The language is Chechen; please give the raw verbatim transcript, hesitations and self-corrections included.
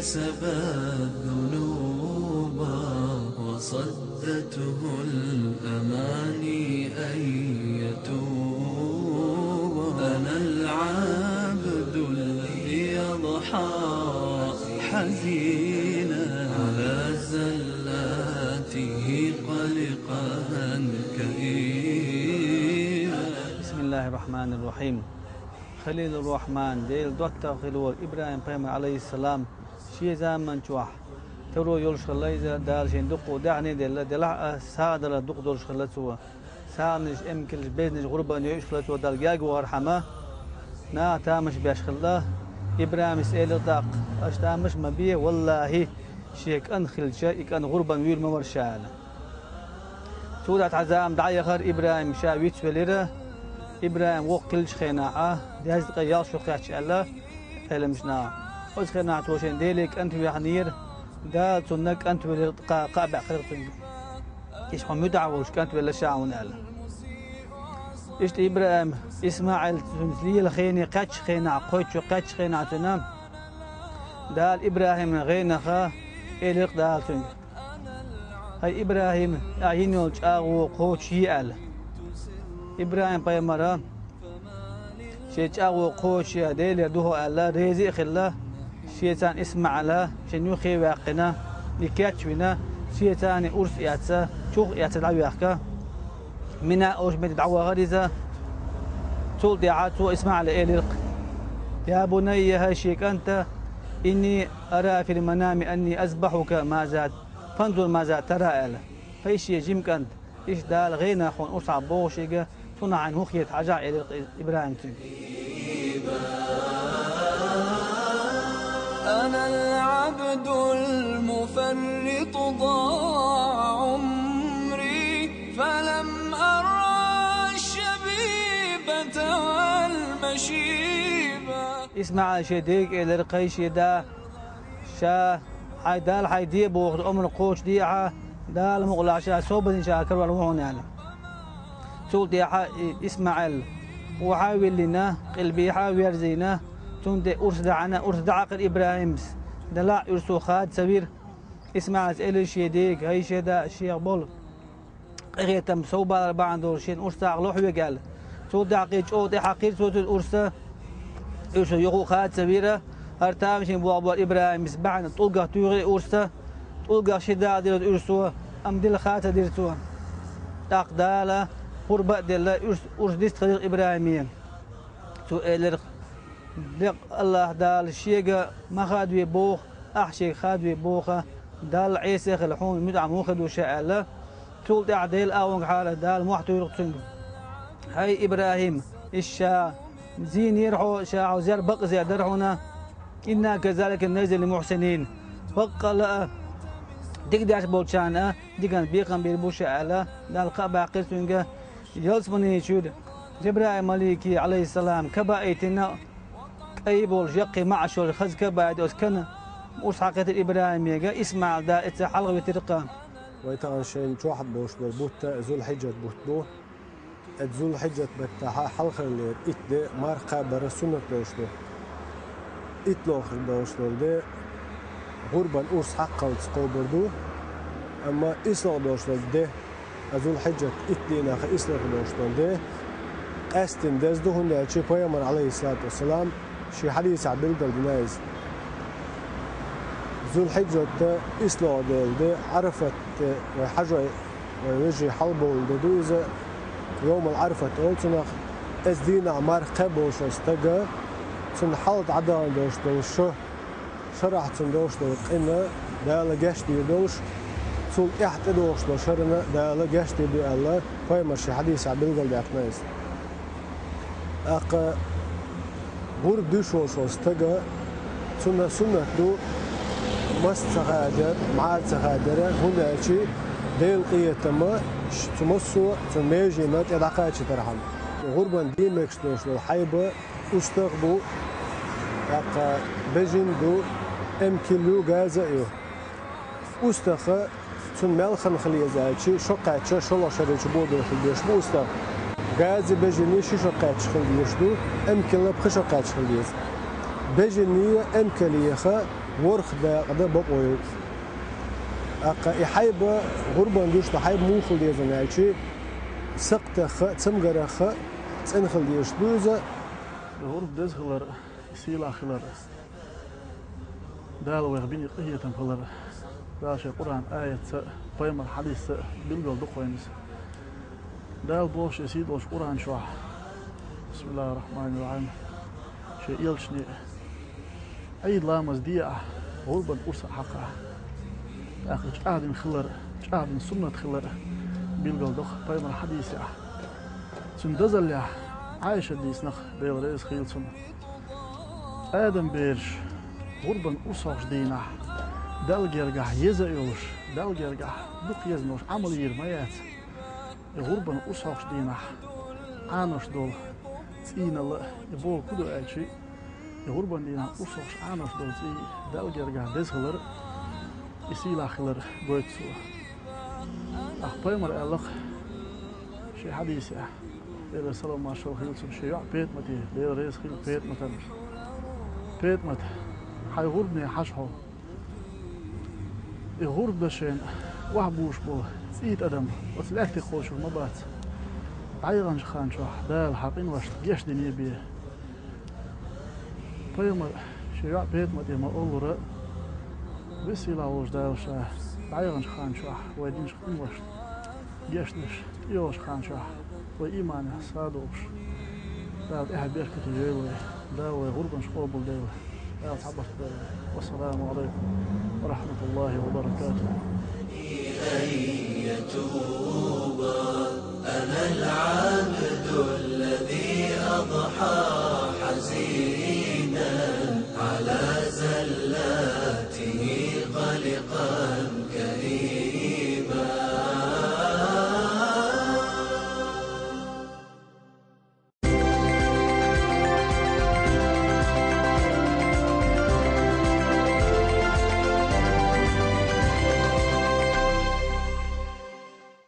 سبى الذنوب وصدته الأماني أن يتوب. أنا العبد الذي يضحى حزينا على زلاته قلقا كئيبا. بسم الله الرحمن الرحيم. Халилур-Рахьман, Дела доттагӀа хилла волу ИбрахӀим-пайхамар, алейхиссалам, шен заман чохь таро йолуш хилла иза, Дала шен дуккха даьхни а делла, делахь а сагӀа далар дукха долуш хилла цо. СагӀанаш, эмкалш, безнаш, гӀурбан йойуш хилла цо Далла гергавахархьама, наха тамаш беш хилла. ИбрахӀимас элира тӀаккха: «Аша тамаш ма бе, валлахӀи, шен кӀант хилча, и кӀант гӀурбан вуьйр ма вара ша», – аьлла. Цул тӀаьхьа цхьа зама дӀаяхара, ИбрахӀим ша вицвелира. ИбрахӀим воккха хиллачу хенахь, дезткъе ялх шо кхаьчча аьлла Ӏеламчу наха. Оцу хенахь цо шен Деле кӀант вехнера, Дала цунна кӀант велира, кхаа, кхаа баьӀ хилира цуьнга. Иштта хьо муьтӀахь волуш кӀант велла ша хьуна аьлла. Иштта ИбрахӀим, ИсмаӀил цуьнца лела хене кхаьччу хенахь, кхойтта шо кхаьччу хенахь цуьнан, Дала ИбрахӀиман гӀенах элира Дала цуьнга: «ХӀай ИбрахӀим, ахь йина йолу чӀагӀо кхочушъе», – аьлла. ИбрахӀим-пайхамара шен чӀагӀо кхочушъян Делера ду хьо аьлла, реза а хилла, шеца ИсмаӀил шен юххе а ваьккхина, и кечвина, шеца урс а эцна, чух а эцна дӀавехка, Мина олучу метте дӀавахара иза. Цул тӀаьхьа цо ИсмаӀила элира: «Я бунайя, хӀай шен кӀант, инни ара фил манами анни азбахьука, маза танзуру, маза тара», – аьлла. ХӀай шен жима кӀант, иштта Дала гӀенах хьуна урс хьан боху шега, цунах хьайна хӀун хета хьажахь, элира ИбрахӀима цуьнга. أنا العبد المفرط ضاع عمري فلم أرى الشبيبة والمشيبة. ИсмаӀила шен дега элира: «ХӀай шен да, ша хьайн Далла хьайн де бохург омра кхочушде ахьа, Дала мукъалахь ша собарийн ша карор ву хьуна», – аьлла. Цул тӀаьхьа и ИсмаӀил вахьа а виллина, къилбехьа а верзийна, цунна тӀе урс даьӀна, урс дӀаӀакхира ИбрахӀимас. Делахь а урсо хада ца вира. ИсмаӀилас элира шен дега: «ХӀай шен да, шех болу къинхетам совбалар бахьана долуш шена урс дӀаӀакхалахь хьоьга», – аьлла. Цул тӀаьхьа кхин чӀогӀа тӀехьакхийра цо цуьнан урс. Урсо юха а хада ца вира. ХӀара тамашийна болх бора ИбрахӀимас, бахьана тӀулгах туьйхира урс. ТӀулгах ши дакъа дира урсо, амма дилла хада ца дира цо. ТӀаккха Дала гӀурба а делла, урс, урс дистхилира ИбрахӀиме. Цо элира: «Декъа АллахӀ Дала шега ма хадаве боху, ахь шега хадаве боху, Далла Ӏеса а хила, хьуна муьтӀахь муха хир ду ша», – аьлла. Цул тӀаьхьа Делан агӀонгахьара Дала мохь туьйхира цуьнга: «ХӀай ИбрахӀим, иза ша зийнера хьо, ша хьо зер бакъзер дара хьуна. Инна казалика нажзил мухьсинин. Баккъалла а, дика деш болчарна а диканца бекхам бийр бу ша», – аьлла, Дала кхаъ баьккхира цуьнга. Ялсамани чуьра Жабраил-малике, Ӏалайхиссалам, ка баийтина, кӀай болуш, яккхий маӀаш йолуш хаза ка баийти, оцу кана урс хьакхийтира ИбрахӀимега, ИсмаӀил да эца хьалха витира кхаъ. Вай тахана шайна чохь болуш болу бутт Зулхьиджат бутт бу. Эцу Зулхьиджат баттахьа хьалхалера итт де марха кхабар суннат долуш ду. ИттлагӀа долуш долу де гӀурбан урс хьакхалц кхобур ду, амма ислагӀа долуш долу де, а Зулхьиджат итт дийнахь ислагӀа долуш долу де, къаьсттина деза ду, хӀунда аьлча Пайхамар, Ӏалайхиссалату вассалам, шен хьадисехь билгалдина иза. Зулхьиджат ислагӀа долу де, Ӏарафат де, вай хьажой, вай вежарий хьалабовла де ду иза, йовмал Ӏарафат олу цунах. Эцу дийнахь марха кхаьбна волуш волу стага, цунна хьалха дӀадахана долуш долу шо, шарахь цунна долуш долу къина Дала гечдийр долуш, цул тӀаьхьа тӀедогӀуш долу шарна Дала гечдийр ду аьлла, Пайхамар шен хьадисехь билгалдаьккхина иза. ТӀаккха гӀурба дуьйш волуш волу стага, цунна суннат ду мас ца хадара, мӀара ца хадара, хӀунда аьлча Делан къинхетам цу массо а, цу меженна тӀе дӀакхачийтархьама. ГӀурбан диймекаш долуш долу хьайба устагӀа бу, тӀаккха бежана ду, эмкал ю, газа а ю. УстагӀа цунна мел хан хила еза аьлча, шо кхаьчча, шолгӀа шарахь чу бо бен хила дезаш бу устагӀа. Газа, бежана ши шо кхаьчча хила дезаш ду, эмкал пхи шо кхаьчча хила деза. Бежана, эмкал яха ВорхӀ дакъа да бокъо йола. ТӀаккха и хьайба, гӀурбан дуьшта хьайба муха хила деза аьлча, сакхтех а, цамгарах а цӀена хила дезаш да иза. ГӀурба деза хилар, сийлахь хилар, Дала вайх бина къахетам хилар, Дала шен Къуръан аятца а, пайхамара хьадисца а билгал ду-кх вайна иза. Дала боху шен сий долчу Къуръан чохь: «Бисмиллахир-рахманир-рахим», шен элчане: «Ӏийд ламаз де ахь, гӀурбан урс а хьакха ахь». ТӀаккха чӀагӀдина хилар, чӀагӀдина суннат хилар билгал ду-кх пайхамара хьадисехь. Цуьнан дазаллехь Ӏайшас дийцина-кх, Дела реза хуьлда цунна: Адам бераш гӀурбан урсалгӀачу дийнахь, Далла гергахь еза а йолуш, Далла гергахь дукха еза а йолуш Ӏамал йийр ма яц. И гӀурбан урсалгӀачу дийнахь Ӏанош долу цӀийнал а, и боху хӀун ду аьлча, и гӀурбан дийнахь урсалгӀачу Ӏанош долу цӀий Далла гергахь деза хилар, и сийлахь хилар гойту цо. ТӀаккха пайхамара аьлла-кх шен хьадисехь, Делера салам-маршалла хуьлда цунна, шен йоӀ ПетӀамате, Дела реза хуьлда ПетӀаматана: «ПетӀамат, хьайн гӀурбане хьажа хьо. И гӀурба дан шена охьабуьйлуш болу цӀий тӀадам оцу лаьттах кхочур ма бац. ДӀаяханчу хан чохь Дала хьан къиношна гечдина бен». Пайхамара шен йоӀ ПетӀамате ма-оллура, веза-сийлахь волчу Дала Ша дӀаяханчу хан чохь вай динчу къиношна гечдеш, тӀейогӀучу хан чохь вай ийманехь сов а долуш, Дала тӀаьхье беркате йойла вай, Дала вай гӀурбанаш къобалдойла, Дала цхьабарт бойла. Вассаламу Ӏалайкум ва рахьматуллахӀи ва баракатухӀ. أن يتوب، أنا العبد الذي أضحى حزينا.